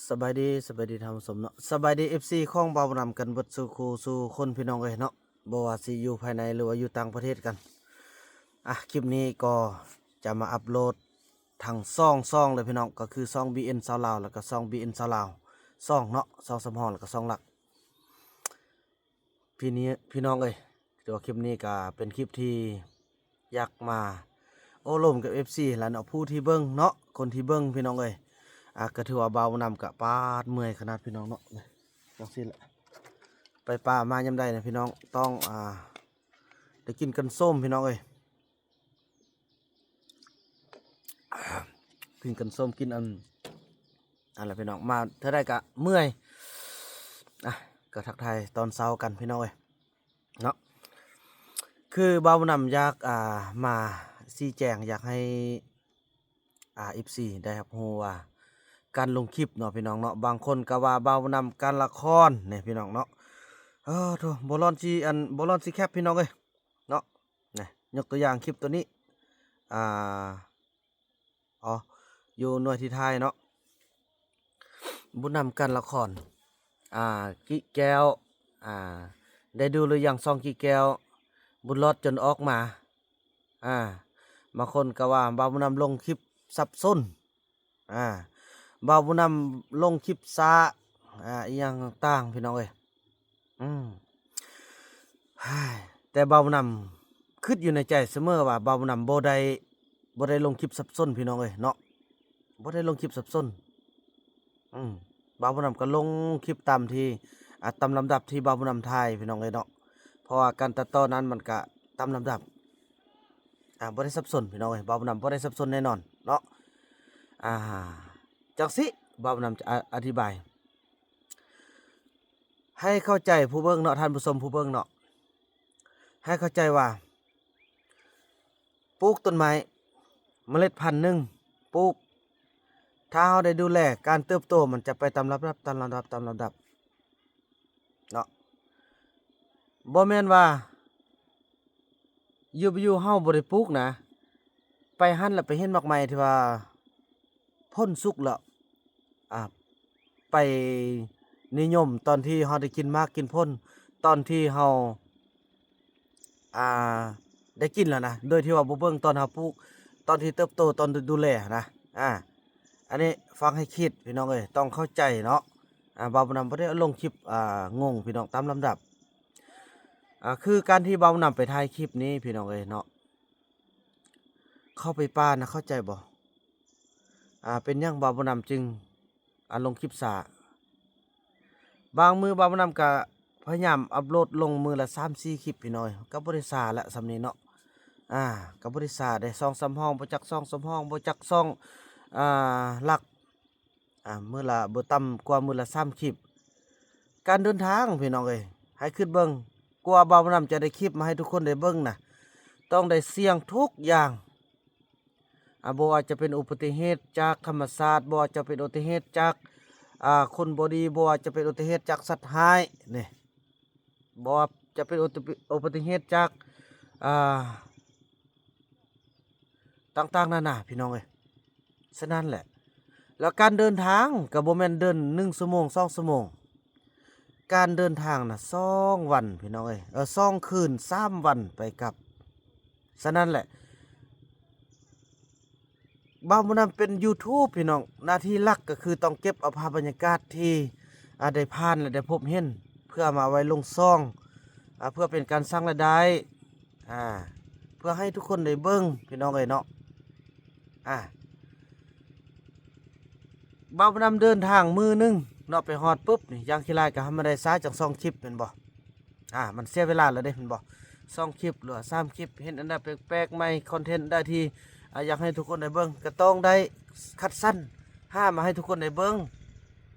ສະບາຍດີ ສະບາຍດີທ່ານຜູ້ຊົມເນາະ ສະບາຍດີ ເອັຟຊີ ຂອງບ່າວນຳກັນເບິດສູ່ຄູ່ສູ່ຄົນ ພີ່ນ້ອງເອີຍເນາະ ບໍ່ວ່າຊິຢູ່ພາຍໃນ ຫຼືວ່າຢູ່ຕ່າງປະເທດກັນ. ອ່ະ ຄລິບນີ້ກໍຈະມາອັບໂຫຼດທັງສອງຊ່ອງເລີຍ ພີ່ນ້ອງ ກໍຄືຊ່ອງ ບີເອັນ ຊາວລາວ ແລ້ວກໍຊ່ອງ ບີເອັນ ຊາວລາວສອງເນາະ ຊ່ອງສຳຮອງ ແລ້ວກໍຊ່ອງຫຼັກ. ພີ່ນີ້ ພີ່ນ້ອງເອີຍ ຖືວ່າຄລິບນີ້ກໍເປັນຄລິບທີ່ຢາກມາໂອ້ລົມກັບ ເອັຟຊີ ແຫຼະເນາະ ຜູ້ທີ່ເບິ່ງເນາະ ຄົນທີ່ເບິ່ງ ພີ່ນ້ອງເອີຍ. ອ່າ ກໍຖືວ່າບ່າວນຳກະປາດເມື່ອຍຂະໜາດ ພີ່ນ້ອງເນາະ ຈັ່ງຊີ້ແຫຼະ ໄປປ່າມາຍາມໃດນະ ພີ່ນ້ອງ ຕ້ອງ ອ່າ ໄດ້ກິນກັນສົ້ມ ພີ່ນ້ອງເອີຍ. ກິນກັນສົ້ມ ກິນອັນ ອັນລະ ພີ່ນ້ອງ ມາເທື່ອໃດກະເມື່ອຍ. ອ່ະ ກໍທັກທາຍຕອນເຊົ້າກັນ ພີ່ນ້ອງເອີຍເນາະ ຄືບ່າວນຳຢາກ ອ່າ ມາຊີ້ແຈງ ຢາກໃຫ້ ອ່າ ເອັຟຊີ ໄດ້ຮັບຮູ້ວ່າ ການລົງຄລິບເນາະ ພີ່ນ້ອງເນາະ ບາງຄົນກໍວ່າບ່າວນຳການລະຄອນນີ້ ພີ່ນ້ອງເນາະ. ເອີ ໂທ້ ບໍ່ລ້ອນຊິ ອັນ ບໍ່ລ້ອນຊິແຄບ ພີ່ນ້ອງເອີຍ ເນາະ ນະ ຍົກຕົວຢ່າງຄລິບໂຕນີ້ ອ່າ ອໍ ຢູ່ໜ່ວຍທີ່ທ້າຍເນາະ ບຸນນຳກັນລະຄອນ ອ່າ ກິແກ້ວ ອ່າ ໄດ້ດູຫຼືຍັງຊ່ອງກິແກ້ວ ບຸນລອດຈົນອອກມາ. ອ່າ ບາງຄົນກໍວ່າບ່າວບຸນນຳລົງຄລິບສັບສົນ ອ່າ ບ່າວບຸນນຳລົງຄລິບຊ້າ ອ່າ ອີ່ຫຍັງຕ່າງໆ ພີ່ນ້ອງເອີຍ. ອືມ ແຕ່ບ່າວບຸນນຳຄິດຢູ່ໃນໃຈສະເໝີວ່າ ບ່າວບຸນນຳບໍ່ໄດ້ ບໍ່ໄດ້ລົງຄລິບສັບສົນ ພີ່ນ້ອງເອີຍເນາະ ບໍ່ໄດ້ລົງຄລິບສັບສົນ. ອືມ ບ່າວບຸນນຳກໍລົງຄລິບຕາມທີ່ ອ່າ ຕາມລຳດັບທີ່ບ່າວບຸນນຳຖ່າຍ ພີ່ນ້ອງເອີຍເນາະ ເພາະວ່າການຕັດຕໍ່ນັ້ນມັນກະຕາມລຳດັບ ອ່າ ບໍ່ໄດ້ສັບສົນ ພີ່ນ້ອງເອີຍ ບ່າວບຸນນຳບໍ່ໄດ້ສັບສົນແນ່ນອນເນາະ. ອ່າ ຈັ່ງຊີ້ ບ່າວບຸນນຳຈະ ອະ ອະທິບາຍໃຫ້ເຂົ້າໃຈຜູ້ເບິ່ງເນາະ ທ່ານຜູ້ຊົມຜູ້ເບິ່ງເນາະ ໃຫ້ເຂົ້າໃຈວ່າ ປູກຕົ້ນໄມ້ ເມລັດພັນໜຶ່ງ ປູກ ຖ້າເຮົາໄດ້ດູແລ ການເຕີບໂຕມັນຈະໄປຕາມລຳດັບ ຕາມລຳດັບ ຕາມລຳດັບເນາະ. ບໍ່ແມ່ນວ່າຢູ່ໆເຮົາບໍ່ໄດ້ປູກນະ ໄປຫັ້ນລະໄປເຫັນໝາກໄມ້ທີ່ວ່າ ຜົນສຸກແລ້ວ ອ່າ ໄປນິຍົມຕອນທີ່ເຮົາໄດ້ກິນໝາກກິນຜົນ ຕອນທີ່ເຮົາ ອ່າ ໄດ້ກິນແລ້ວນະ ໂດຍທີ່ວ່າບໍ່ເບິ່ງຕອນເຮົາປູກ ຕອນທີ່ເຕີບໂຕ ຕອນດູແລນະ. ອ່າ ອັນນີ້ຟັງໃຫ້ຄິດ ພີ່ນ້ອງເອີຍ ຕ້ອງເຂົ້າໃຈເນາະ. ອ່າ ບ່າວບຸນນຳບໍ່ໄດ້ລົງຄລິບ ອ່າ ງົງ ພີ່ນ້ອງ ຕາມລຳດັບ. ອ່າ ຄືການທີ່ບ່າວບຸນນຳໄປຖ່າຍຄລິບນີ້ ພີ່ນ້ອງເອີຍເນາະ ເຂົ້າໄປປ່ານະ ເຂົ້າໃຈບໍ່? ອ່າ ເປັນຫຍັງບ່າວບຸນນຳຈຶ່ງ ອ່າ ລົງຄລິບຊ້າ? ບາງມື້ບ່າວບຸນນຳກະພະຍາຍາມອັບໂຫຼດລົງມື້ລະສາມສີ່ຄລິບ ພີ່ນ້ອງເອີຍ ກໍບໍ່ໄດ້ຊ້າລະສ່ຳນີ້ເນາະ. ອ່າ ກໍບໍ່ໄດ້ຊ້າເດ້ ຊ່ອງສຳຮອງ ບໍ່ຈັກຊ່ອງສຳຮອງ ບໍ່ຈັກຊ່ອງ ອ່າ ຫຼັກ ອ່າ ມື້ລະບໍ່ຕ່ຳກວ່າມື້ລະສາມຄລິບ. ການເດີນທາງ ພີ່ນ້ອງເອີຍ ໃຫ້ຄິດເບິ່ງ ກວ່າບ່າວບຸນນຳຈະໄດ້ຄລິບມາໃຫ້ທຸກຄົນໄດ້ເບິ່ງນະ ຕ້ອງໄດ້ສ່ຽງທຸກຢ່າງ. ອ່າ ບໍ່ວ່າຈະເປັນອຸບັດຕິເຫດຈາກທຳມະຊາດ ບໍ່ວ່າຈະເປັນອຸບັດຕິເຫດຈາກ ອ່າ ຄົນບໍ່ດີ ບໍ່ວ່າຈະເປັນອຸບັດຕິເຫດຈາກສັດຮ້າຍນີ້ ບໍ່ວ່າຈະເປັນອຸບັດຕິ ອຸບັດຕິເຫດຈາກ ອ່າ ຕ່າງໆນານາ ພີ່ນ້ອງເອີຍ. ສະນັ້ນແຫຼະ ແລ້ວການເດີນທາງກໍບໍ່ແມ່ນເດີນໜຶ່ງຊົ່ວໂມງ ສອງຊົ່ວໂມງ ການເດີນທາງນະ ສອງວັນ ພີ່ນ້ອງເອີຍ ເອີ ສອງຄືນ ສາມວັນໄປກັບ. ສະນັ້ນແຫຼະ ບ່າວບຸນນຳເປັນ YouTube ພີ່ນ້ອງ ໜ້າທີ່ຫຼັກກໍຄືຕ້ອງເກັບເອົາພາບບັນຍາກາດທີ່ ອ່າ ໄດ້ຜ່ານ ແລະ ໄດ້ພົບເຫັນ ເພື່ອມາໄວ້ລົງຊ່ອງ ອ່າ ເພື່ອເປັນການສ້າງລາຍໄດ້ ອ່າ ເພື່ອໃຫ້ທຸກຄົນໄດ້ເບິ່ງ ພີ່ນ້ອງເອີຍເນາະ. ອ່າ ບ່າວບຸນນຳເດີນທາງມື້ໜຶ່ງເນາະ ໄປຮອດປຶບນີ້ ຢ່າງຂີ້ຫຼ້າຍກໍໃຫ້ມັນໄດ້ຊ້າຈັ່ງສອງຄລິບແມ່ນບໍ່? ອ່າ ມັນເສຍເວລາແລ້ວເດ້ແມ່ນບໍ່? ສອງຄລິບ ຫຼືວ່າສາມຄລິບ ເຫັນອັນໃດແປກໆໃໝ່ ຄອນເທັນໃດທີ່ ອ່າ ຢາກໃຫ້ທຸກຄົນໄດ້ເບິ່ງ ກໍຕ້ອງໄດ້ຄັດສັນຫາມາໃຫ້ທຸກຄົນໄດ້ເບິ່ງ.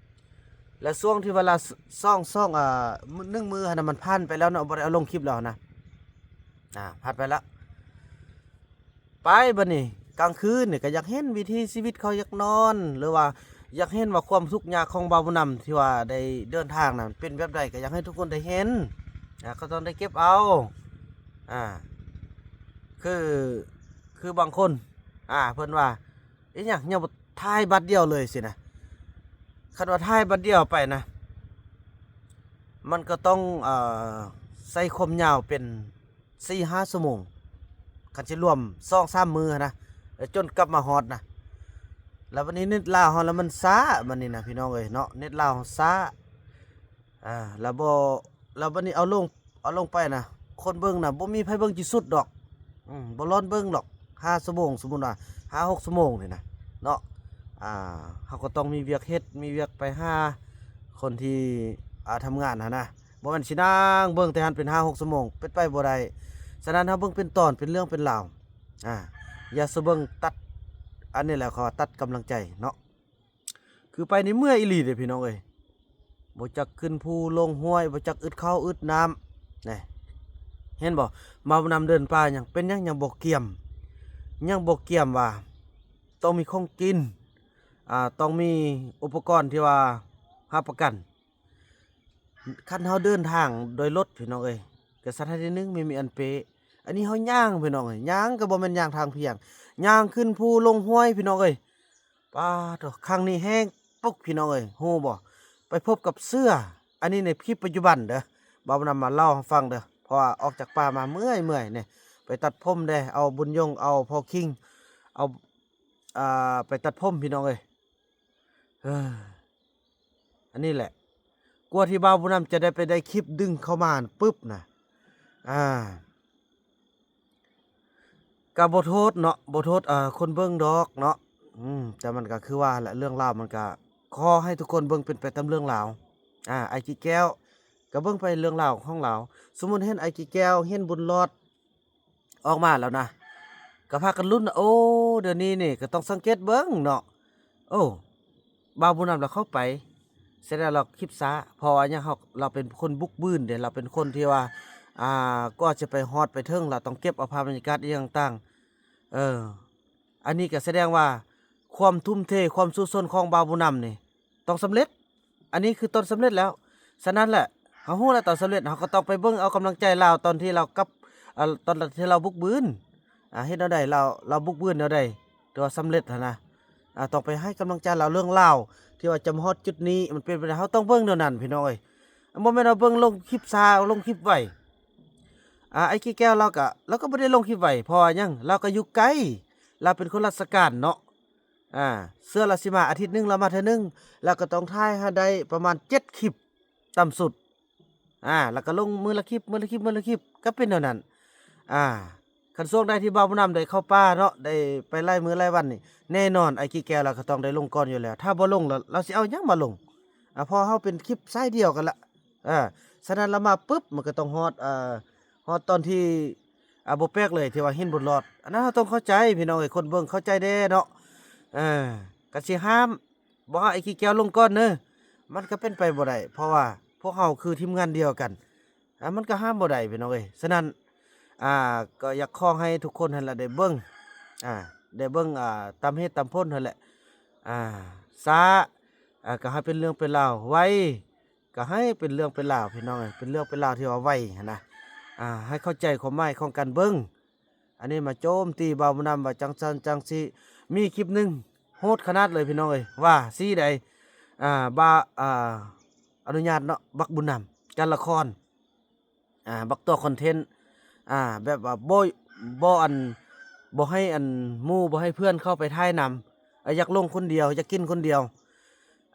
ແລະ ຊ່ວງທີ່ເວລາ ສ- ສອງ ສອງ ອ່າ ໜຶ່ງມື້ຫັ້ນນະ ມັນຜ່ານໄປແລ້ວເນາະ ບໍ່ໄດ້ເອົາລົງຄລິບແລ້ວນະ ອ່າ ຜ່ານໄປແລ້ວ. ໄປບັດນີ້ ກາງຄືນນີ້ກໍຢາກເຫັນວິຖີຊີວິດເຂົາ ຢາກນອນ ຫຼືວ່າຢາກເຫັນວ່າຄວາມທຸກຍາກຂອງບ່າວບຸນນຳທີ່ວ່າໄດ້ເດີນທາງນັ້ນເປັນແບບໃດ ກໍຢາກໃຫ້ທຸກຄົນໄດ້ເຫັນ ອ່າ ກໍຕ້ອງໄດ້ເກັບເອົາ. ອ່າ ຄື ຄືບາງຄົນ ອ່າ ເພິ່ນວ່າ ອີຫຍັງ ຍັງບໍ່ຖ່າຍບາດດຽວເລີຍຊີ້ນະ. ຄັນວ່າຖ່າຍບັດດຽວໄປນະ ມັນກໍຕ້ອງ ເອີ ໃຊ້ຄວາມຍາວເປັນສີ່ຫ້າຊົ່ວໂມງ ຄັນຊິລວມສອງສາມມື້ຫັ້ນນະ ແລ້ວຈົນກັບມາຮອດນະ. ແລ້ວບັດນີ້ເນັດລາວເຮົາລະມັນຊ້າ ບັດນີ້ນະ ພີ່ນ້ອງເອີຍເນາະ ເນັດລາວເຮົາຊ້າ ອາ ແລ້ວບໍ່ ແລ້ວບັດນີ້ເອົາລົງ ເອົາລົງໄປນະ ຄົນເບິ່ງນະ ບໍ່ມີໃຜເບິ່ງຈິສຸດດອກ ອືມ ບໍ່ລ້ອນເບິ່ງດອກ ຫ້າຊົ່ວໂມງ ສົມມຸດວ່າຫ້າຫົກຊົ່ວໂມງນີ້ນະເນາະ ອາ ເຮົາກໍຕ້ອງມີວຽກເຮັດ ມີວຽກໄປຫາຄົນທີ່ ອາ ທຳງານຫັ້ນນະ ບໍ່ແມ່ນຊິນັ່ງເບິ່ງແຕ່ຫັ້ນເປັນຫ້າຫົກຊົ່ວໂມງ ເປັນໄປບໍ່ໄດ້. ສະນັ້ນ ເຮົາເບິ່ງເປັນຕອນ ເປັນເລື່ອງເປັນລາວ ອາ ຢ່າຊະເບິ່ງຕັດ ອັນນີ້ແຫຼະເຂົາວ່າຕັດກຳລັງໃຈເນາະ. ຄືໄປນີ້ເມື່ອຍອີ່ຫຼີເດ້ພີ່ນ້ອງເອີຍ ບໍ່ຈັກຂຶ້ນພູລົງຫ້ວຍ ບໍ່ຈັກອຶດເຂົ້າອຶດນ້ຳ ນີ້ ເຫັນບໍ່? ມານຳເດີນປ່າຫຍັງ ເປັນຫຍັງຍັງບໍ່ກຽມ ຍັງບໍ່ກຽມວ່າຕ້ອງມີຂອງກິນ ອາ ຕ້ອງມີອຸປະກອນທີ່ວ່າຮັບປະກັນ. ຄັນເຮົາເດີນທາງໂດຍລົດ ພີ່ນ້ອງເອີຍ ກະສະຖານທີ່ໜຶ່ງມີ ມີອັນເປ ອັນນີ້ເຮົາຍ່າງ ພີ່ນ້ອງເອີຍ ຍ່າງກະບໍ່ແມ່ນຍ່າງທາງພຽງ ຍ່າງຂຶ້ນພູລົງຫ້ວຍ ພີ່ນ້ອງເອີຍ. ປາໂທ້ ຄັ້ງນີ້ແຮງປົກ ພີ່ນ້ອງເອີຍ ຮູ້ບໍ່? ໄປພົບກັບເສືອ ອັນນີ້ໃນຄລິບປັດຈຸບັນເດີ ບ່າວບຸນນຳມາເລົ່າໃຫ້ຟັງເດີ ເພາະວ່າອອກຈາກປ່າມາເມື່ອຍໆ ນີ້ ໄປຕັດຜົມແດ່ ເອົາບຸນຍົງ ເອົາພໍ່ຄິງ ເອົາ ອ່າ ໄປຕັດຜົມ ພີ່ນ້ອງເອີຍ. ເອີ ອັນນີ້ແຫຼະ ກວ່າທີ່ບ່າວບຸນນຳຈະໄດ້ໄປໄດ້ຄລິບດຶງເຂົ້າມາປຶບນະ ອາ ກະບໍ່ໂທດເນາະ ບໍ່ໂທດ ເອີ ຄົນເບິ່ງດອກເນາະ ອືມ ແຕ່ມັນກະຄືວ່າແຫຼະ ເລື່ອງລາວມັນກະ ຂໍໃຫ້ທຸກຄົນເບິ່ງເປັນໄປຕາມເລື່ອງລາວ ອາ ອ້າຍກີແກ້ວກະເບິ່ງໄປເລື່ອງລາວຂອງລາວ ສົມມຸດເຫັນອ້າຍກີແກ້ວ ເຫັນບຸນຫຼອດ ອອກມາແລ້ວນະ ກໍພາກັນລຸ້ນ ໂອ້ ດຽວນີ້ນີ້ກໍຕ້ອງສັງເກດເບິ່ງເນາະ ໂອ້ ບ່າວບຸນນຳລາວເຂົ້າໄປ ສະແດງວ່າລາວຄລິບຊ້າ ເພາະວ່າຫຍັງ ເຮົາ ລາວເປັນຄົນບຸກບືນເດ້ ລາວເປັນຄົນທີ່ວ່າ ອ່າ ກວ່າຈະໄປຮອດໄປເຖິງ ລາວຕ້ອງເກັບເອົາພາບບັນຍາກາດອີ່ຫຍັງຕ່າງ ເອີ ອັນນີ້ກໍສະແດງວ່າຄວາມທຸ່ມເທ ຄວາມສູ້ຊົນຂອງບ່າວບຸນນຳນີ້ ຕ້ອງສຳເລັດ ອັນນີ້ຄືຕອນສຳເລັດແລ້ວ. ສະນັ້ນແຫຼະ ເຮົາຮູ້ແລ້ວຕອນສຳເລັດ ເຮົາກໍຕ້ອງໄປເບິ່ງເອົາກຳລັງໃຈລາວຕອນທີ່ລາວກັບ ເອີ ຕອນທີ່ລາວບຸກບືນ ອາ ເຮັດແນວໃດ ລາວ ລາວບຸກບືນແນວໃດ ຖືວ່າສຳເລັດຫັ້ນນະ ອາ ຕ້ອງໄປໃຫ້ກຳລັງໃຈລາວ ເລື່ອງລາວທີ່ວ່າຈະມາຮອດຈຸດນີ້ ມັນເປັນໄປໄດ້ ເຮົາຕ້ອງເບິ່ງແນວນັ້ນ ພີ່ນ້ອງເອີຍ ບໍ່ແມ່ນວ່າເບິ່ງລົງຄລິບຊ້າ ລົງຄລິບໄວ ອາ ອ້າຍກີແກ້ວລາວກະ ລາວກໍບໍ່ໄດ້ລົງຄລິບໄວ ເພາະວ່າຫຍັງ ລາວກໍຢູ່ໄກ ລາວເປັນຄົນລາຊະການເນາະ ອາ ເທື່ອລາຊິມາອາທິດໜຶ່ງລາວມາເທື່ອໜຶ່ງ ລາວກໍຕ້ອງຖ່າຍໃຫ້ໄດ້ປະມານເຈັດຄລິບຕ່ຳສຸດ ອາ ລາວກໍລົງມື້ລະຄລິບ ມື້ລະຄລິບ ມື້ລະຄລິບ ກໍເປັນແນວນັ້ນ ອາ ຄັນຊ່ວງໃດທີ່ບ່າວບຸນນຳໄດ້ເຂົ້າປ່າເນາະ ໄດ້ໄປຫຼາຍມື້ຫຼາຍວັນນີ້ ແນ່ນອນອ້າຍກີແກ້ວລາວກໍຕ້ອງໄດ້ລົງກ່ອນຢູ່ແລ້ວ ຖ້າບໍ່ລົງແລ້ວ ລາວຊິເອົາຫຍັງມາລົງ ອາ ເພາະເຮົາເປັນຄລິບສາຍດຽວກັນລະ ເອີ ສະນັ້ນລາວມາປຶບ ມັນກໍຕ້ອງຮອດ ເອີ ຮອດຕອນທີ່ ອາ ບໍ່ແປກເລີຍທີ່ວ່າເຫັນບຸນຫຼອດ ອັນນັ້ນເຮົາຕ້ອງເຂົ້າໃຈ ພີ່ນ້ອງເອີຍ ຄົນເບິ່ງເຂົ້າໃຈແດ່ເນາະ ເອີ ກະຊິຫ້າມ ບໍ່ໃຫ້ອ້າຍຂີ້ແກ້ວລົງກ່ອນເດີ ມັນກໍເປັນໄປບໍ່ໄດ້ ເພາະວ່າພວກເຮົາຄືທີມງານດຽວກັນ ອາ ມັນກໍຫ້າມບໍ່ໄດ້ ພີ່ນ້ອງເອີຍ ສະນັ້ນ ອາ ກໍຢາກຂໍໃຫ້ທຸກຄົນຫັ້ນລະໄດ້ເບິ່ງ ອາ ໄດ້ເບິ່ງ ອາ ຕາມເຫດຕາມຜົນຫັ້ນແຫຼະ ອາ ຊ້າ ອາ ກໍໃຫ້ເປັນເລື່ອງເປັນລາວ ໄວ ກໍໃຫ້ເປັນເລື່ອງເປັນລາວ ພີ່ນ້ອງເອີຍ ເປັນເລື່ອງເປັນລາວທີ່ວ່າໄວຫັ້ນນະ ອາ ໃຫ້ເຂົ້າໃຈຄວາມໝາຍຂອງການເບິ່ງ ອັນນີ້ມາໂຈມຕີບ່າວບຸນນຳວ່າຈັ່ງຊັ້ນຈັ່ງຊີ້ ມີຄລິບໜຶ່ງໂຫດຂະໜາດເລີຍ ພີ່ນ້ອງເອີຍ ວ່າຊີ້ໃດ ອາ ບ່າ ອາ ອະນຸຍາດເນາະ ບັກບຸນນຳ ຈັນລະຄອນ ອາ ບັກຕົວຄອນເທັນ ອາ ແບບວ່າບໍ່ ບໍ່ ອັນ ບໍ່ໃຫ້ ອັນ ໝູ່ ບໍ່ໃຫ້ເພື່ອນເຂົ້າໄປຖ່າຍນຳ ອາ ຢາກລົງຄົນດຽວ ຢາກກິນຄົນດຽວ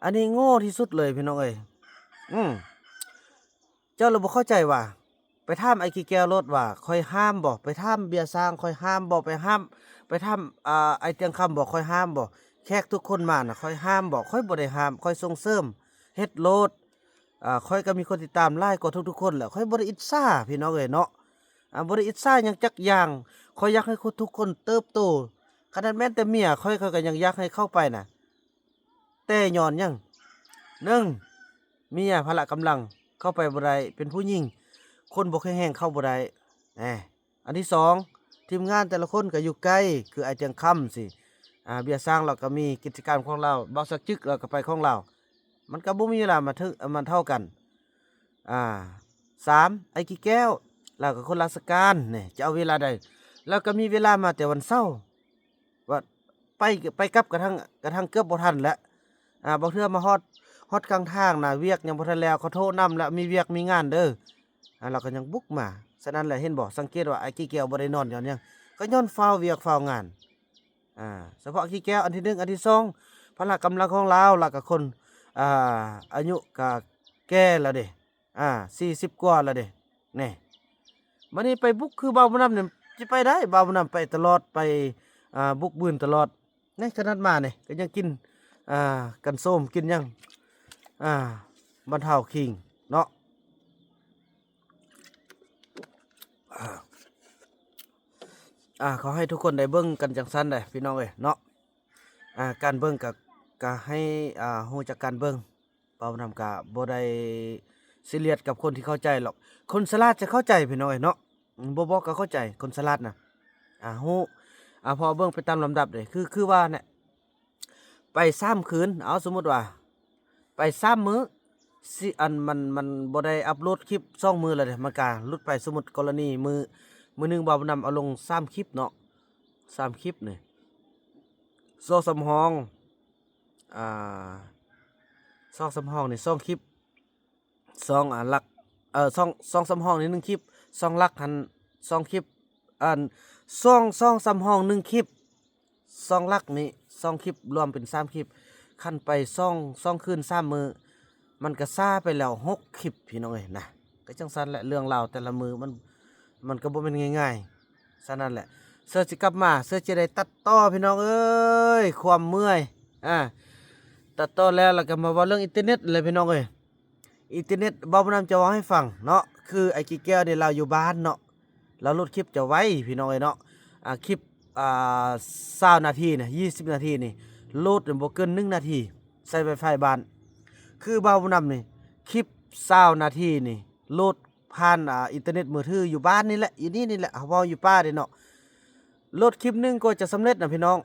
ອັນນີ້ໂງ່ທີ່ສຸດເລີຍ ພີ່ນ້ອງເອີຍ ອືມ ເຈົ້າລະບໍ່ເຂົ້າໃຈວ່າ ໄປຖາມອ້າຍຂີ້ແກ້ວໂລດວ່າຂ້ອຍຫ້າມບໍ່ ໄປຖາມເບຍຊ້າງຂ້ອຍຫ້າມບໍ່ ໄປຫ້າມ ໄປຖາມ ອາ ອ້າຍຕຽງຄຳບໍ່ ຂ້ອຍຫ້າມບໍ່ ແຂກທຸກຄົນມານະ ຂ້ອຍຫ້າມບໍ່ ຂ້ອຍບໍ່ໄດ້ຫ້າມ ຂ້ອຍສົ່ງເສີມເຮັດໂລດ ອາ ຂ້ອຍກໍມີຄົນຕິດຕາມຫຼາຍກວ່າທຸກໆຄົນແຫຼະ ຂ້ອຍບໍ່ໄດ້ອິດສາ ພີ່ນ້ອງເອີຍເນາະ ອາ ບໍ່ໄດ້ອິດສາຫຍັງຈັກຢ່າງ ຂ້ອຍຢາກໃຫ້ຄົນ ທຸກຄົນເຕີບໂຕ ຂະໜາດແມ່ນແຕ່ເມຍຂ້ອຍ ຂ້ອຍກໍຍັງຢາກໃຫ້ເຂົ້າໄປນະ ແຕ່ຍ້ອນຫຍັງ? ໜຶ່ງ ເມຍພະລະກຳລັງເຂົ້າໄປບໍ່ໄດ້ ເປັນຜູ້ຍິງ ຄົນບໍ່ແຂງແຮງເຂົ້າບໍ່ໄດ້ ແນ່ ອັນທີສອງ ທີມງານແຕ່ລະຄົນກໍຢູ່ໃກ້ ຄືອ້າຍຕຽງຄຳຊີ້ ອາ ເບຍຊ້າງລາວກໍມີກິດຈະການຂອງລາວ ບ່າວສັກຈຶກລາວກໍໄປຂອງລາວ ມັນກໍບໍ່ມີເວລາມາເຖິງ ມາເທົ່າກັນ ອາ ສາມ ອ້າຍຂີ້ແກ້ວ ລາວກໍຄົນລາຊະການ ແນ່ ຈະເອົາເວລາໃດ ລາວກໍມີເວລາມາແຕ່ວັນເສົາ ວ່າໄປ ໄປກັບກະທັ່ງ ກະທັ່ງເກືອບບໍ່ທັນແຫຼະ ອາ ບາງເທື່ອມາຮອດ ຮອດກາງທາງນະ ວຽກຍັງບໍ່ທັນແລ້ວ ເຂົາໂທນຳແລ້ວ ມີວຽກມີງານເດີ. ອ່າ ລາວກໍຍັງບຸກມາ. ສະນັ້ນແຫຼະ ເຫັນບໍ່ ສັງເກດວ່າອ້າຍກີແກ້ວບໍ່ໄດ້ນອນຍ້ອນຫຍັງ? ກໍຍ້ອນຟ້າວວຽກຟ້າວງານ. ອ່າ ສະເພາະອ້າຍກີແກ້ວ ອັນທີໜຶ່ງ ອັນທີສອງ ພະລະກຳລັງຂອງລາວ ລາວກໍຄົນ ອ່າ ອາຍຸກໍແກ່ແລ້ວເດ້ ອ່າ ສີ່ສິບກວ່າແລ້ວເດ້ ນີ້. ບັດນີ້ໄປບຸກຄືບ່າວບຸນນຳນີ້ ຊິໄປໄດ້ ບ່າວບຸນນຳໄປຕະຫຼອດ ໄປ ອ່າ ບຸກບືນຕະຫຼອດ. ໃນຂະໜາດມານີ້ກໍຍັງກິນ ອ່າ ກັນໂຊມ ກິນຫຍັງ ອ່າ ບັນເທົາຄີງເນາະ. ອ່າ ຂໍໃຫ້ທຸກຄົນໄດ້ເບິ່ງກັນຈັ່ງຊັ້ນແຫຼະ ພີ່ນ້ອງເອີຍເນາະ. ອ່າ ການເບິ່ງກໍ ກໍໃຫ້ ອ່າ ຮູ້ຈັກການເບິ່ງ. ເວົ້ານຳກະບໍ່ໄດ້ຊີຣຽສກັບຄົນທີ່ເຂົ້າໃຈຫຼອກ. ຄົນສະຫຼາດຈະເຂົ້າໃຈ ພີ່ນ້ອງເອີຍເນາະ. ບໍ່ບອກກໍເຂົ້າໃຈ ຄົນສະຫຼາດນະ. ອ່າ ຮູ້ ອ່າ ເພາະເບິ່ງໄປຕາມລຳດັບເດ້. ຄື ຄືວ່າແຫຼະ ໄປສາມຄືນ ເອົາ ສົມມຸດວ່າໄປສາມມື້ ຊິ ອັນ ມັນ ມັນບໍ່ໄດ້ອັບໂຫຼດຄລິບສອງມື້ແລ້ວເດ້ ມັນກະຫຼຸດໄປ. ສົມມຸດກໍລະນີມື້ ມື້ໜຶ່ງບ່າວບຸນນຳເອົາລົງສາມຄລິບເນາະ ສາມຄລິບນີ້ ສອງສາມຫ້ອງ ອ່າ ສອງສາມຫ້ອງນີ້ສອງຄລິບ ສອງ ອ່າ ຫຼັກ ເອີ ສອງ ສອງສາມຫ້ອງນີ້ໜຶ່ງຄລິບ ສອງຫຼັກຫັ້ນສອງຄລິບ ອັນ ສອງ ສອງສາມຫ້ອງໜຶ່ງຄລິບ ສອງຫຼັກນີ້ສອງຄລິບ ລວມເປັນສາມຄລິບ. ຄັນໄປສອງ ສອງຄືນສາມມື້ ມັນກໍຊ້າໄປແລ້ວຫົກຄລິບ ພີ່ນ້ອງເອີຍນະ. ກໍຈັ່ງຊັ້ນແຫຼະ ເລື່ອງລາວແຕ່ລະມື້ມັນ ມັນກໍບໍ່ແມ່ນງ່າຍໆ. ສະນັ້ນແຫຼະ ເສືອຊິກັບມາ ເສືອຈະໄດ້ຕັດຕໍ່ ພີ່ນ້ອງເອີຍ ຄວາມເມື່ອຍ ອ່າ ຕັດຕໍ່ແລ້ວ ແລ້ວກໍມາເວົ້າເລື່ອງອິນເຕີເນັດແຫຼະ ພີ່ນ້ອງເອີຍ. ອິນເຕີເນັດ ບ່າວບຸນນຳຈະເວົ້າໃຫ້ຟັງເນາະ ຄືອ້າຍກີແກ້ວນີ້ລາວຢູ່ບ້ານເນາະ ລາວໂຫຼດຄລິບຈະໄວ ພີ່ນ້ອງເອີຍເນາະ. ອ່າ ຄລິບ ອ່າ ຊາວນາທີນະ ຊາວນາທີນີ້ ໂຫຼດບໍ່ເກີນໜຶ່ງນາທີ ໃຊ້ໄວຟາຍບ້ານ. ຄືບ່າວບຸນນຳນີ້ ຄລິບຊາວນາທີນີ້ ໂຫຼດຜ່ານ ອ່າ ອິນເຕີເນັດມືຖືຢູ່ບ້ານນີ້ແຫຼະ ຢູ່ນີ້ນີ້ແຫຼະ ເຮົາເວົ້າຢູ່ປ່າເດ້ເນາະ. ໂຫຼດຄລິບໜຶ່ງກວ່າຈະສຳເລັດນະ ພີ່ນ້ອງ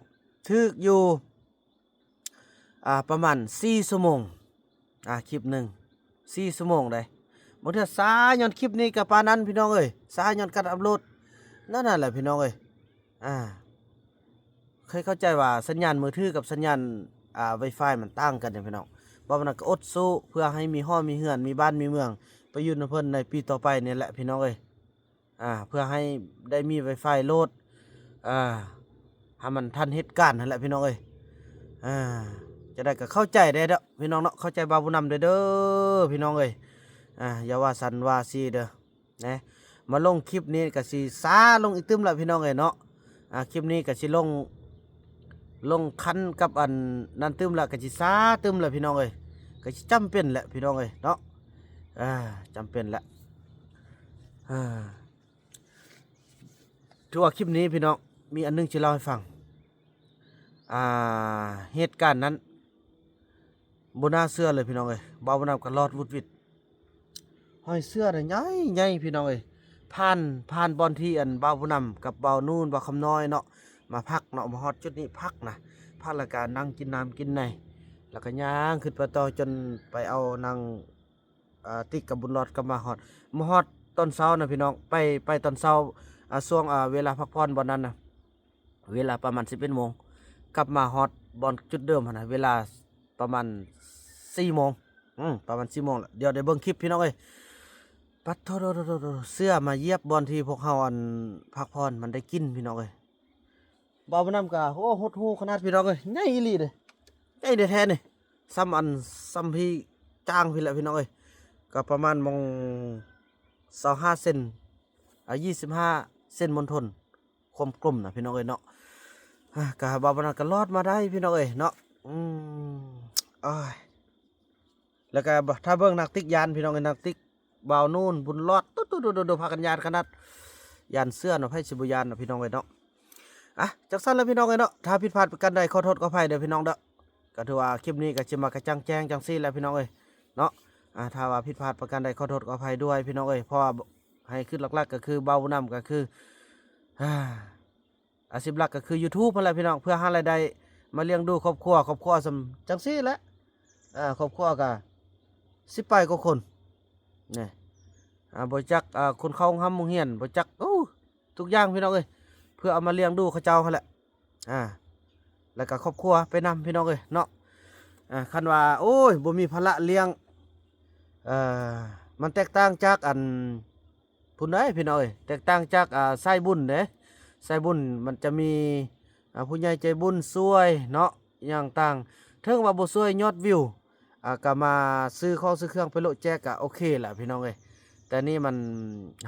ຖືກຢູ່ ອ່າ ປະມານສີ່ຊົ່ວໂມງ ອ່າ ຄລິບໜຶ່ງ ສີ່ຊົ່ວໂມງເດ້. ບາງເທື່ອຊ້າຍ້ອນຄລິບນີ້ກໍປານນັ້ນ ພີ່ນ້ອງເອີຍ ຊ້າຍ້ອນການອັບໂຫຼດ. ນັ້ນ ນັ້ນແຫຼະ ພີ່ນ້ອງເອີຍ ອ່າ ເຄີຍເຂົ້າໃຈວ່າສັນຍານມືຖືກັບສັນຍານ ອ່າ ໄວຟາຍມັນຕ່າງກັນເດ້ ພີ່ນ້ອງ. ບໍ່ວ່ານັ້ນກໍອົດສູ້ເພື່ອໃຫ້ມີຫໍມີເຮືອນ ມີບ້ານມີເມືອງ ໄປຢູ່ນຳເພິ່ນໃນປີຕໍ່ໄປນີ້ແຫຼະ ພີ່ນ້ອງເອີຍ. ອ່າ ເພື່ອໃຫ້ໄດ້ມີໄວຟາຍໂຫຼດ ອ່າ ໃຫ້ມັນທັນເຫດການຫັ້ນແຫຼະ ພີ່ນ້ອງເອີຍ. ອ່າ ຈັ່ງໃດກໍເຂົ້າໃຈແດ່ເດີ ພີ່ນ້ອງເນາະ ເຂົ້າໃຈບ່າວບຸນນຳແດ່ເດີ ພີ່ນ້ອງເອີຍ. ອ່າ ຢ່າວ່າຊັ້ນວ່າຊີ້ເດີ ນະ. ມາລົງຄລິບນີ້ກໍຊິຊ້າລົງອີກຕື່ມລະ ພີ່ນ້ອງເອີຍເນາະ. ອ່າ ຄລິບນີ້ກໍຊິລົງ ລົງຄັນກັບອັນນັ້ນຕື່ມລະ ກໍຊິຊ້າຕື່ມລະ ພີ່ນ້ອງເອີຍ ກໍຊິຈຳເປັນແຫຼະ ພີ່ນ້ອງເອີຍເນາະ. ອ່າ ຈຳເປັນແຫຼະ. ອ່າ ຖືວ່າຄລິບນີ້ ພີ່ນ້ອງ ມີອັນໜຶ່ງຊິເລົ່າໃຫ້ຟັງ. ອ່າ ເຫດການນັ້ນບໍ່ໜ້າເຊື່ອເລີຍ ພີ່ນ້ອງເອີຍ. ບ່າວບຸນນຳກໍລອດວຸດວິດ ຫ້ອຍເສື້ອນະໃຫຍ່ໆ ພີ່ນ້ອງເອີຍ. ຜ່ານ ຜ່ານບ່ອນທີ່ອັນບ່າວບຸນນຳກັບບ່າວນູນ ບ່າວຄຳນ້ອຍເນາະ ມາພັກເນາະ ມາຮອດຈຸດນີ້ພັກນະ ພັກແລ້ວກໍນັ່ງກິນນ້ຳກິນໃນ ແລ້ວກໍຍ່າງຂຶ້ນໄປຕໍ່ຈົນໄປເອົານາງ ອ່າ ຕິກກັບບຸນຫຼອດກັບມາຮອດ ມາຮອດຕອນເຊົ້ານະ ພີ່ນ້ອງ. ໄປ ໄປຕອນເຊົ້າ ອ່າ ຊ່ວງ ອ່າ ເວລາພັກຜ່ອນບ່ອນນັ້ນນະ ເວລາປະມານສິບເອັດໂມງ ກັບມາຮອດບ່ອນຈຸດເດີມຫັ້ນນະ ເວລາປະມານສີ່ໂມງ ອືມ ປະມານສີ່ໂມງລະ. ດຽວໄດ້ເບິ່ງຄລິບ ພີ່ນ້ອງເອີຍ. ປັດໂທ ເສື້ອມາຢຽບບ່ອນທີ່ພວກເຮົາ ອັນ ພັກຜ່ອນ ມັນໄດ້ກິ່ນ ພີ່ນ້ອງເອີຍ. ບ່າວບຸນນຳກະ ໂອ້ ຫົດຫູຂະໜາດ ພີ່ນ້ອງເອີຍ ໃຫຍ່ອີ່ຫຼີເດ້ ໃຫຍ່ແທ້ໆນີ້ ສ່ຳອັນ ສ່ຳພີ້ຈາງພີ້ແຫຼະ ພີ່ນ້ອງເອີຍ. ກໍປະມານໝ່ອງຊາວຫ້າເຊັນ ອ່າ ຊາວຫ້າເຊັນມົນທົນ ຄວາມກົມນະ ພີ່ນ້ອງເອີຍເນາະ. ອ່າ ກະບ່າວບຸນນຳກະລອດມາໄດ້ ພີ່ນ້ອງເອີຍເນາະ. ອືມ ໂອ້ຍ ແລ້ວກະຖ້າເບິ່ງນາງຕິກຢ້ານ ພີ່ນ້ອງເອີຍ ນາງຕິກ ບ່າວນູນ ບຸນຫຼອດ ຕຸດໆໆໆ ພາກັນຢ້ານຂະໜາດ ຢ້ານເສື້ອເນາະ ໃຜຊິບໍ່ຢ້ານເນາະ ພີ່ນ້ອງເອີຍເນາະ. ອ່ະ ຈັ່ງຊັ້ນລະ ພີ່ນ້ອງເອີຍເນາະ ຖ້າຜິດພາດປະການໃດ ຂໍໂທດຂໍອະໄພເດີ ພີ່ນ້ອງເດີ. ກໍຖືວ່າຄລິບນີ້ກໍຊິມາກະຈ່າງແຈ້ງຈັ່ງຊີ້ແຫຼະ ພີ່ນ້ອງເອີຍເນາະ. ອ່າ ຖ້າວ່າຜິດພາດປະການໃດ ຂໍໂທດຂໍອະໄພດ້ວຍ ພີ່ນ້ອງເອີຍ. ເພາະວ່າໃຫ້ຄືຫຼັກໆ ກໍຄືບ່າວບຸນນຳ ກໍຄື ອາ ອາຊີບຫຼັກກໍຄືຢູທູບຫັ້ນແຫຼະ ພີ່ນ້ອງ ເພື່ອຫາລາຍໄດ້ມາລ້ຽງດູຄອບຄົວ ຄອບຄົວສ່ຳຈັ່ງຊີ້ແຫຼະ. ອ່າ ຄອບຄົວກໍສິບປາຍກວ່າຄົນ ນີ້ ອ່າ ບໍ່ຈັກ ອ່າ ຄົນເຂົ້າໂຮງຮ່ຳໂຮງຮຽນ ບໍ່ຈັກ ໂອ້ ທຸກຢ່າງ ພີ່ນ້ອງເອີຍ ເພື່ອເອົາມາລ້ຽງດູເຂົາເຈົ້າຫັ້ນແຫຼະ. ອ່າ ແລ້ວກໍຄອບຄົວໄປນຳ ພີ່ນ້ອງເອີຍເນາະ. ອ່າ ຄັນວ່າ ໂອ້ຍ ບໍ່ມີພາລະລ້ຽງ ເອີ ມັນແຕກຕ່າງຈາກອັນ ພຸ້ນໃດ໋ພີ່ນ້ອງເອີຍ ແຕກຕ່າງຈາກ ອ່າ ສາຍບຸນເດ້. ສາຍບຸນມັນຈະມີ ອ່າ ຜູ້ໃຫຍ່ໃຈບຸນຊ່ວຍເນາະ ຫຍັງຕ່າງ ເຖິງວ່າບໍ່ຊ່ວຍຍອດວິວ ອ່າ ກໍມາຊື້ຂອງຊື້ເຄື່ອງໄປໂລະແຈກ ກໍໂອເຄລະພີ່ນ້ອງເອີຍ. ແຕ່ນີ້ມັນ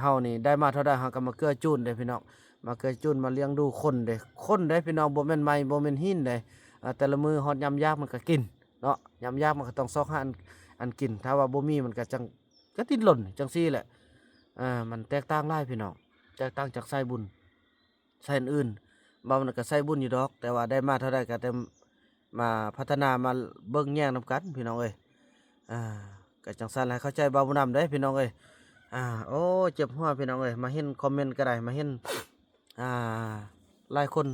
ເຮົານີ້ໄດ້ມາເທົ່າໃດ ເຮົາກໍມາເກື້ອຈູນເດ້ພີ່ນ້ອງ ມາເກື້ອຈູນ ມາລ້ຽງດູຄົນເດ້ ຄົນເດ້ພີ່ນ້ອງ ບໍ່ແມ່ນໄມ້ ບໍ່ແມ່ນຫີນເດ້. ອ່າ ແຕ່ລະມື້ຮອດຍາມຢາກມັນກໍກິນເນາະ ຍາມຢາກມັນກໍຕ້ອງຊອກຫາອັນ ອັນກິນ ຖ້າວ່າບໍ່ມີມັນກໍຈັ່ງ ກໍດີ້ນລົນຈັ່ງຊີ້ແຫຼະ. ອ່າ ມັນແຕກຕ່າງຫຼາຍພີ່ນ້ອງ ແຕກຕ່າງຈາກສາຍບຸນ ສາຍອື່ນໆ. ບ່າວບຸນນຳກໍສາຍບຸນຢູ່ດອກ ແຕ່ວ່າໄດ້ມາເທົ່າໃດກໍແຕ່ມາພັດທະນາ ມາເບິ່ງແຍງນຳກັນພີ່ນ້ອງເອີຍ. ອ່າ ກໍຈັ່ງຊັ້ນແຫຼະ ເຂົ້າໃຈບ່າວບຸນນຳເດ້ພີ່ນ້ອງເອີຍ. ອ່າ ໂອ້ ເຈັບຫົວພີ່ນ້ອງເອີຍ ມາເຫັນຄອມເມັນກໍໄດ້ ມາເຫັນ ອ່າ ຫຼາຍຄົນ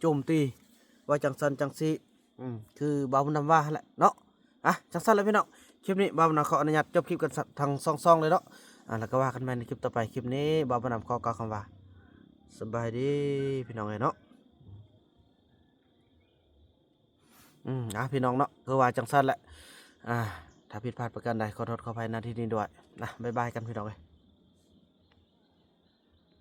ໂຈມຕີວ່າຈັ່ງຊັ້ນຈັ່ງຊີ້ ອືມ ຄືບ່າວບຸນນຳວ່າຫັ້ນແຫຼະເນາະ. ອ່ະ ຈັ່ງຊັ້ນແຫຼະພີ່ນ້ອງ ຄລິບນີ້ບ່າວບຸນນຳຂໍອະນຸຍາດຈົບຄລິບກັນ ທັງສອງຊ່ອງເລີຍເນາະ. ອ່າ ແລ້ວກໍວ່າກັນໃໝ່ໃນຄລິບຕໍ່ໄປ. ຄລິບນີ້ບ່າວບຸນນຳຂໍກ່າວຄຳວ່າ ສະບາຍດີພີ່ນ້ອງເອີຍເນາະ. ອືມ ອ່າ ພີ່ນ້ອງເນາະ ຄືວ່າຈັ່ງຊັ້ນແຫຼະ. ອ່າ ຖ້າຜິດພາດປະການໃດ ຂໍໂທດຂໍອະໄພນະທີ່ນີ້ດ້ວຍນະ. ບາຍບາຍກັນພີ່ນ້ອງເອີຍ.